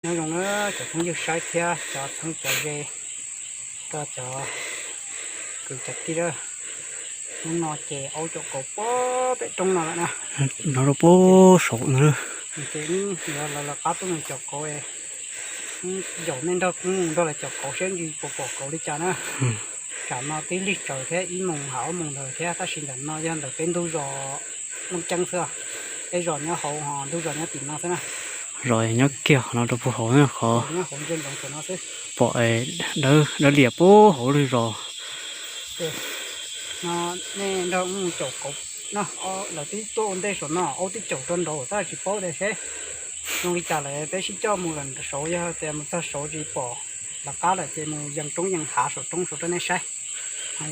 Nyob zoo na cov phooj ywg saib thiab cov txheeb cov ze, rau cov kwv cov tij lawm. Hnub no ces aub caum kauv pem roob no lawm na. No rau pem saud no. Ces wb yuav lawv lawv qab tuaj mus caum kauv, wb yaum nej nrog kuv mus nrog lawv caum kauv seb ntsis puas pom kauv li cas na. Tsam no twb lig tsaws thiab ib moos ha ob moos ntawd thiab tab sis ntawm no yog ntawm peb ntug zos Looj Ceeb xwb. Peb zos nyob hauv ho ntug zos nyob tim no xwb na. Zos nyob kiag qhov no rau puag hauv na, qhov pom dawb lias puag hauv lub zos. No nej nrog mus caum kauv no, lawv twb tuaj ua ntej saum no, aub twb caum rau nraud tab sis tsis paub tias seb zoo li cas lawm peb sib coj mus lawm saud, yog tias mus txog saud tsis pom lawv qab lawm ces mus yees roob yees hav saum roob saud rau nej saib.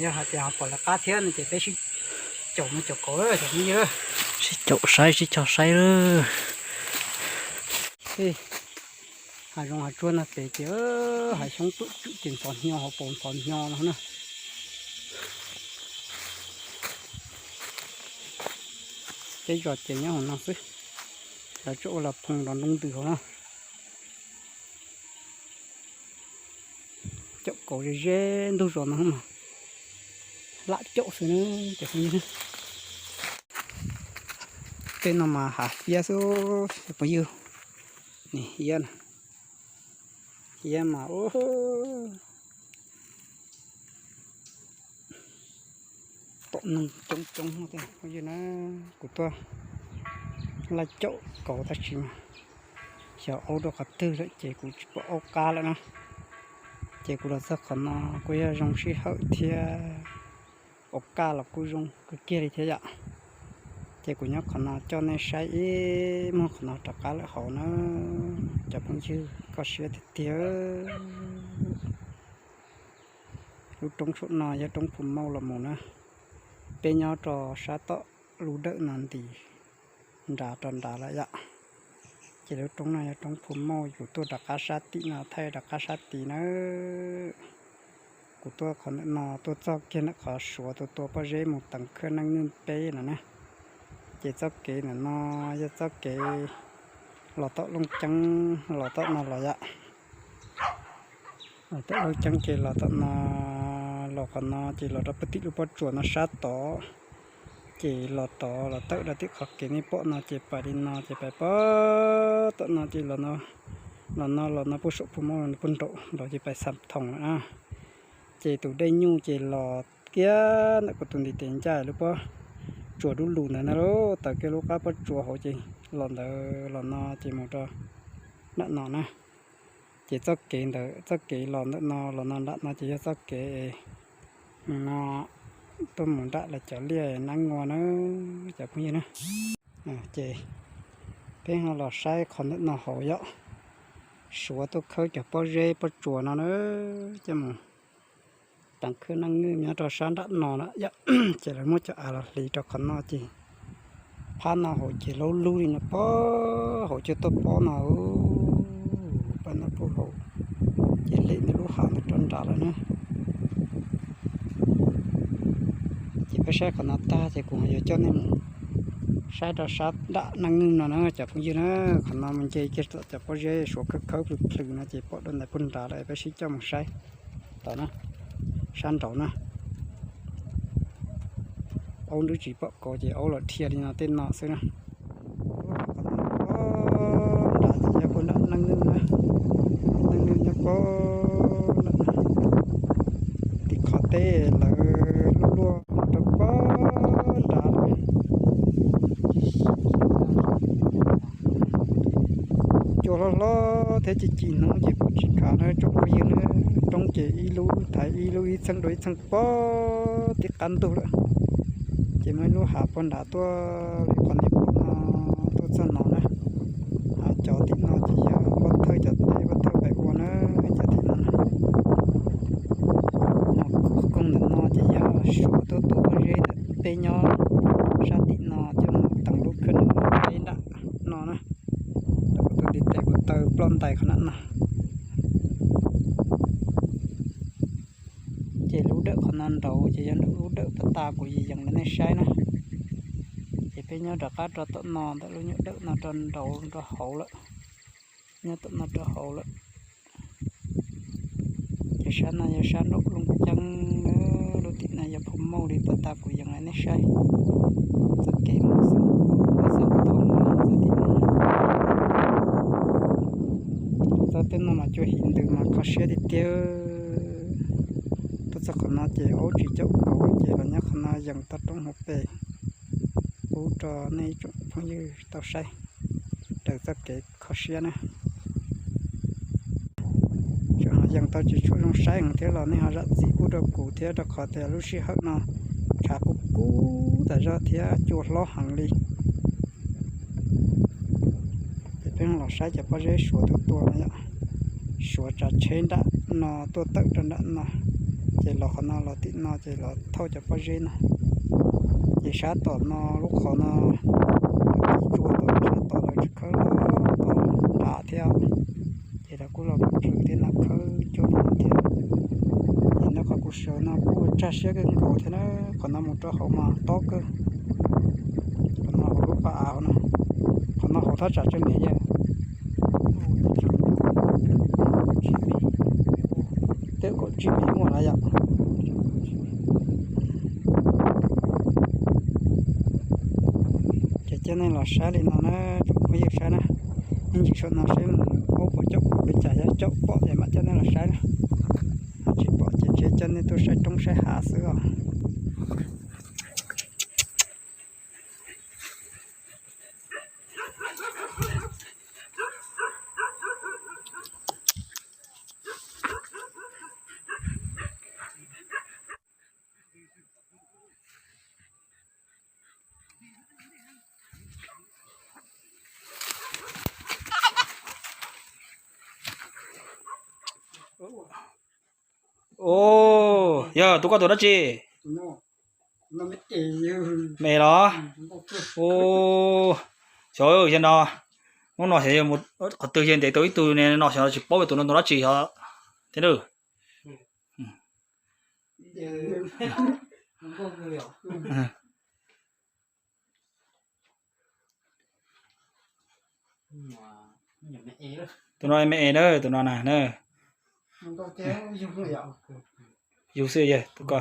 Yog hais tias ho pom lawv qab thiab no ces peb sib caum mus caum kauv lawm cov phooj ywg. Sib caum saib sib cog saib lawm. Hav zoov hav tsuag no pem ces hav xyoob tuam tswm ces ntxhov hnyo hauv paus ntxhov hnyo no na. Peb zos ces nyob hauv no xwb, lawv tsuas ua las phoos nrov nroo ntws hauv no. Caum kauv ze ze ntug zos no mas lam caum xwb na cov phooj ywg. Tej no mas hav hiab xwb cov phooj ywg. Nim hiab na, hiab mas ub, tom noog coob coob no tej phooj ywg na. Kuv tuaj laij caum kauv tab sis mas xyov aub rau qhov twg lawm ces kuv tsis pom aub qab lawm na. Ces kuv los txog qhov no kuj yog zoo sij hawm thiab, ua kaj los kuj zoo kawg kiag li thiab yom. Ces kuv nyob qhov no coj nej saib ib muag qhov no rov qab lawm hauv na, cov phooj ywg koj siab tiag tiag. Lub roob saum no yog roob Phu Mauj los mus na. Peb nyob rau sab tom lub dawm no nti nrad rau nrad lawm yom. Ces lub roob no yog roob Phu Mauj, kuv tuaj rov qab sab tim no thaij rov qab sab tid nawb. Kuv tuaj qhov ntawm no tuaj txog kiag ntawm qhov Suav tus tua pob zeb mus teev khawb neej nwj peb no na. Ces txoj kev ntawm no yog txoj kev los tom Looj Ceeb los tom no los yom. Los tom Looj Ceeb ces los tom no, los qhov no ces los rau pem tim lub pob tsuas no sab tod. Ces los tod los tawm rau tim qhov kev nej pom no ces pais li no ces pais pog tom no ces los no los no puag saum Phu Mauj puag nraum nraud ces pais Xam Thoom lawm na. Ces tus dej nyuj ces los kiag ntawm kuv tus ntiv tes ncaj lub pob tsuas dub lug ntawd na, lub taws kiag lub qab pob tsuas hauv ces los ntawd los no ces mus rau nram no na. Ces txoj kev ntawd txoj kev los ntawm no los no nram no ces yog txoj kev no tuaj mus nram lawv cov liaj Nab Ngua na, cov phooj ywg na. Ces peb ho los saib qhov ntawm no hauv yom. Suav tuaj khawb cov pob zeb pob tsuas no na, coj mus teev khawb neej nwj nyob rau sab nram no na yom. Ces lawv muab cov av los hliv rau qhov no ces phab no hauv ces laub lug li no pob, hauv cua tuaj pob no, pab no puag hauv, ces lem ntawm lub hav ntawd rau nrad lawm na. Ces peb saib qhov no tag ces kuv yuav coj nej mus saib rau sab nram neej nwj no na cov phooj ywg na. Qhov no mus nce kiag tom cov pob zeb Suav khawb khawb plhws plhws no ces pom dua ntawd puag nrad lawm, peb sib coj mus saib tod na, sab nraud na. Aub nruab tsis pom kauv ces aub los dhia li no tej no xwb na. Nrad ces yog puag nram neej nwj na, neej nwj nyob puag nram, tim qhov teb lawv luaj luaj rau puag nrad. Cua hlob hlob thiab ci ci hnub ces kuj tsis kav na tsoom phooj ywg na. Roob ces ib lub thaiv ib lub, ib txheej rau ib txheej puag tim qab ntug lawm. Ces muaj ib lub hav puag nrad tuaj li qhov nej pom no tuaj txog no na. Hav cov tim no ces yog pov thawj cov teb pov thawj pem ua na, cov tim no na. Koog ntawm no ces yog Suav tuaj tua pob zeb ntawm peb nyob sab tim no coj mus teev lub khawb neej nwj peb nram no na. Kuv tus ntiv tes kuv taw ploj ntais qhov nram no. Ces lub dawm qhov no nraud ces yog lub dawm pov tas kuv yees yees rau nej saib na. Ces peb nyob rov qab rau tom no ntawm lub nyuam dawm no rau nraud rau hauv lawm. Nyob tom no rau hauv lawm. Ces sab no yog sab nraum Looj Ceeb, lub tim no yog Phu Mauj li puag ta kuv yees nej saib. Txoj kev mus xeem, xeem thoob txoj tim no. Txoj tej no mas cua hiv ntws mas kho siab tiag tiag. Tuaj txog qhov no ces aub tsis caum kuv ces los nyob qhov no yees toj roob hauv pes pub rau nej ib tsoom phooj ywg tau saib raws txoj kev kho siab na. Tseem ho yees tau tsis tshua zoo saib heev thiab los nej ho zam txim pub rau kuv thiab, rau qhov tias lub sij hawm no tshav kub kub tas zog thiab cua hlob heev li. Ces peb los saib cov pob zeb suav tuaj tua no yom. Suav tsav tsheb nram no tuaj tawm rau nram no, ces los qhov no los tim no ces los thauj cov pob zeb no. Ces sab tom no lub qhov no, cua tom sab tom lawv tsis khawb, tom nram thiab. Ces lawv kuj los pov tswm thiab, nram khawb cua no thiab. Ces nyob qhov kuv sawv no kuj tsag siab kawg nkaus thiab na, qhov no mus rau hauv mas tob kawg. Qhov no hauv lub pas av no, qhov no hauv thaj tsam tsawg mev yog? Twb kaum tsib mev muaj lawm yom. Ces coj nej los saib li no na, tsoom phooj ywg saib na. Ib ntsis saum no saib mus aub puas caum kuv li cas, yog caum pom ces mam coj nej los saib na. Tsis pom ces tsis coj nej tuaj saib roob saib hav xwb os. Yog tus koj tus dab tsi? Me los? Xyov yog no, hnub no xyov yog mus qhov twg, yog ntev tau ib tug no xyov tsis paub tus no tus dab tsi xyov thiab. Tus no me es na, tus no na. Yug xwb yog tus ko.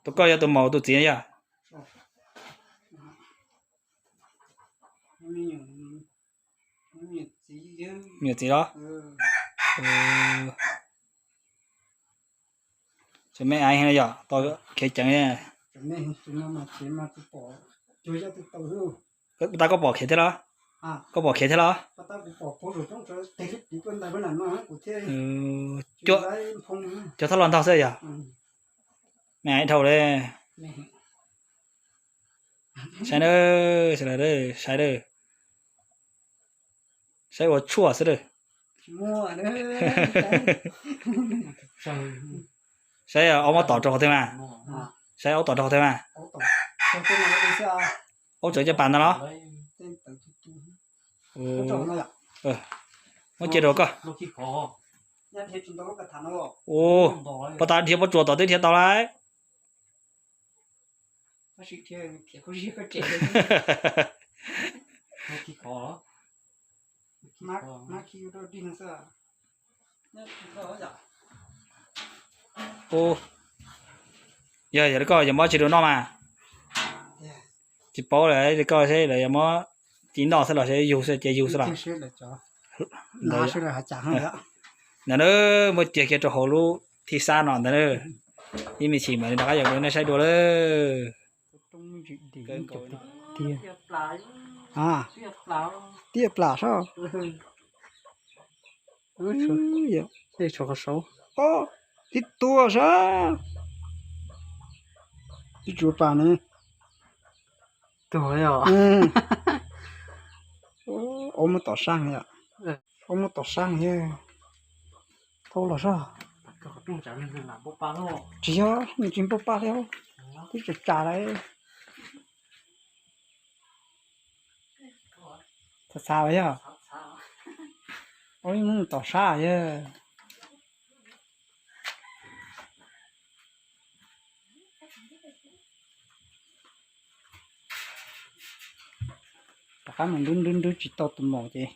Tus koj yog tus maum tus txiv yog? Me nyuam txiv los? Tseem me aiv heev yom, tau khiav ceev. Puas tas koj pom khiav thiab los? Koj pom khiav thiab los? Cov thab los ntaug xwb yog? Me aiv dhau li. Saib na, saib, saib ua tshuaj xwb. Saib aub muab tom rau qhov twg mas. Saib aub tom rau qhov twg mas. Aub tseem caj pas ntawd los? Muab cia rau koj. Ua, puas tas dhia pob tsuas tom twb dhia tau lawm. Yog, yog li koj yog muab tsis rau noj mas. Tsis paub li koj seb lawv yog muab ci noj xwb los yug xwb ces yug xwb los. Ntawd na, muab cia kiag rau hauv lub thij xab no ntawd na. Ib me chim mam li rov qab yuav rau nej saib dua lawm. Tiaj plam sab. Tib tua sab. Ib tsuav pas ne. Aub muab tom sab, aub muab tom sab. Thauj los sab. Tsis yog, nws tsis npau pa li, twb tsa tsa lawm. Txhav txhav yog. Aub muab tom sab yog. Rov qab mus nrub nrub nrub tsis tau tus maum ces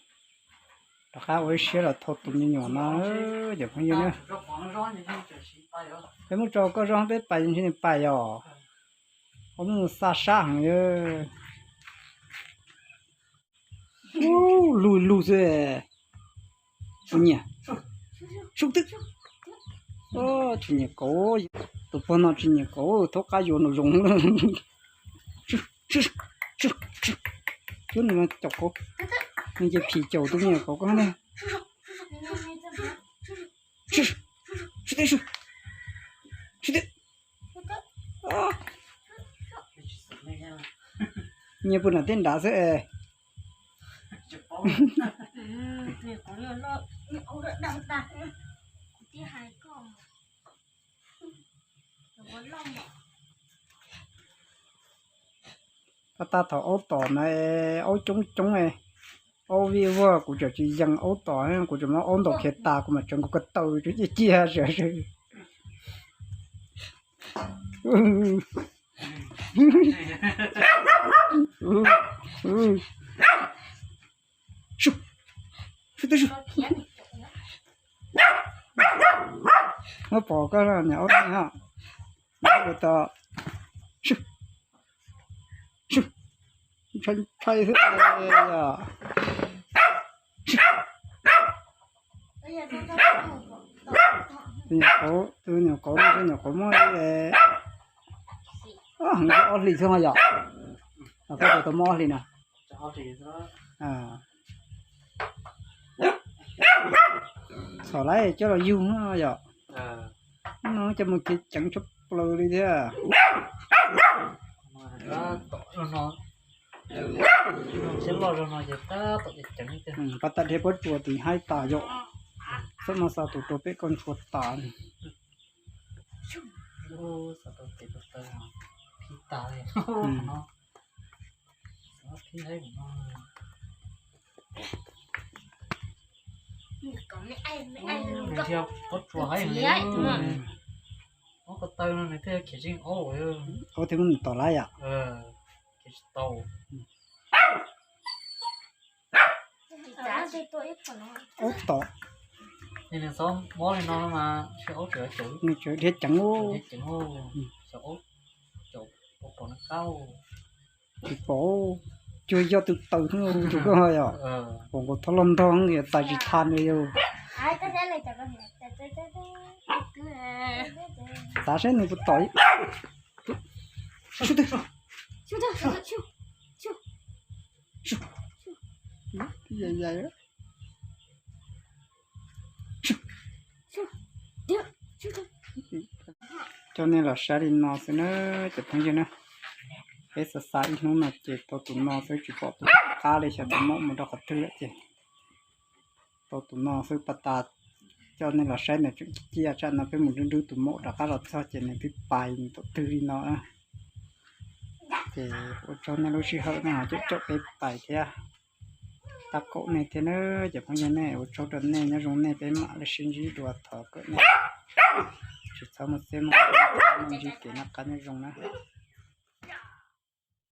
rov qab ua ib siab los thau tus me nyuam no, cov phooj ywg na. Peb muab tso koj zog peb pais ntshe nws pais os. Ua muab xa sab heev. Lug lug xwb. Tsis nyiam. Sub twb. Tsis nyiam kauv. Tus pog no tsis nyiam kauv, thaub qab yuav nraum zoov. Cuab nws caum kauv. Nws ces phim caum tus me nyuam kauv ko ne. Sub twb sub. Sub twb. Nyias pw nram tej nrad xwb es. Pab tab thaum aub tom na, aub coob coob, aub vij vog, kuv tseem tsis yees aub tom, kuv tseem muab aub ntaus khiav tas kuv mam tseev kuv ko taw tsuas ciaj ciaj sawv sawv. Sub, sub, sub. Muab pom koj niam aub ne ha. Sub, sub. Ntshai ntshai xwb. Tus nyuam qauv, tus nyuam qauv no, tus nyuam qauv muaj heev, ob hlis xwb yom. Koj tau muaj ob hlis na. Txhom lawm coj los yug no yom. No coj mus kev ceev tshaj plaws li thiab. Pab tam dhia pob tsuas tim haib tas yom. Txhob no xa tus rau peb koj ntshua tas. Nws dhia pob tsuas haib heev li. Ob ko taw no nws thiaj khiav tsis aub. Aub thiaj muab nws tom lawm yom. Khiav tsis tau. Aub tom. Nws txhob mob li no mas nws tseem dhia ceev. Tsis pom, cuag yog tus taws tus koj yom. Pom nkaus thoob log ntog txais tsis tha nws yom. Xav saib nws puas tom. Sub twb. Coj nej los saib li no xwb na cov phooj ywg na. Peb xav xav ib hnub no ces tau tus no xwb tsis pom tus qab li, xyov tus maum mus rau qhov twg lawm ces tau tus no xwb. Pab tas coj nej los saib ntawm tseem ciaj tsam no peb mus nrub nrub tus maum rov qab los txog ces nws twb pais nws tom twg li no na. Ces ua tsaug nej lub sij hawm no coj caum peb pais thiab. Tab kaum nej thiab na cov phooj ywg ne, ua tsaug rau nej, nyob zoo nej, peb mam li sib ntsib dua, thov kom nej tsis txhob muaj txeeb muaj ntsis, kev noj qab nyob zoo na.